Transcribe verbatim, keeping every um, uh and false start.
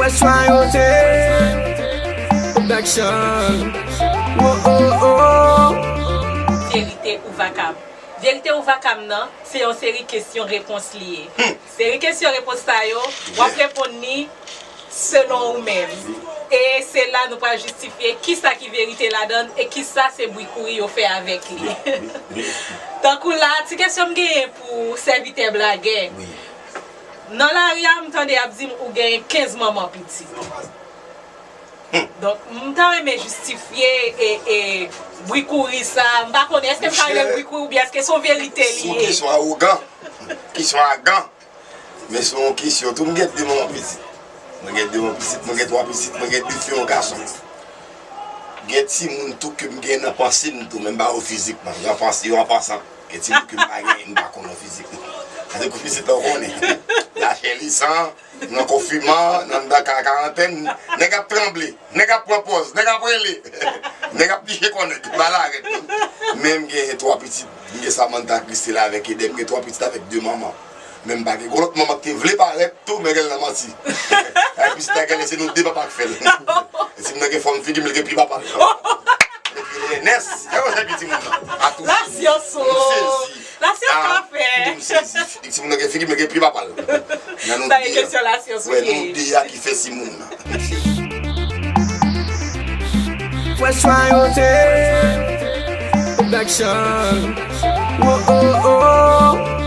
Royalty Production. Wo, wo, wo. Verite ou vakab. Verite ou vakab nan, se yon seri kesyon repons li ye. Seri kesyon repons sa yo, w ap reponn li selon ou menm. E se la nou pral jistifye kisa ki verite ladan l e kisa se bri kouri yo fè avèk li. Tankou la, ti kesyon m genyen pou sèvitè blagè. Nan lari a, m tande y ap di m ou gen kenz manman pitit. Donk, m ta renmen jistifye e, e, bri kouri sa. M pa konnen, èske m ka rele l bri kouri oubyen èske se yon verite li ye? Sou kesyon awogan, kesyon agan, men se yon kesyon tou. M gen de manman pitit. Mwen gen de manman pitit, mwen gen twa pitit, mwen gen de fi, yon gason. Gen timoun tou ke m gen nan panse m tou, men m ba yo fizikman. Yo an panse, yo an pasan. Gen timoun ke m pa genyen, m pa konn yo fizikman. Paske kou pitit la, w konnen. Lachè li san, nan konfinman, nan, nan ka-, karantèn, nèg ap tranble, nèg ap pran pòz, nèg ap rele, nèg ap piche kò nèg, ba larèt. Men m gen twa pitit, m gen Samantha, Christelle avèk Eden, m gen twa pitit avèk de manman. Men m pa gen, gon lòt manman ki te vle parèt tou, men gèl nan manti. Ay, pitit la gèl, se nou de papa k fè l. E si m nan gen fòm figi m, li gen pye papa l. Epi Ernest, gade yon sèl pye timoun nan. Atoufi. Lasyans ou. M sezi. Lasyans ka fè. M sezi. Li timoun nan gen figi, men gen pye papa l. Nan nou de a. Sa e kesyon lasyans ou ye. Wè, nou de a ki fè timoun nan. Fresh Royalty Production. Wo, wo, wo.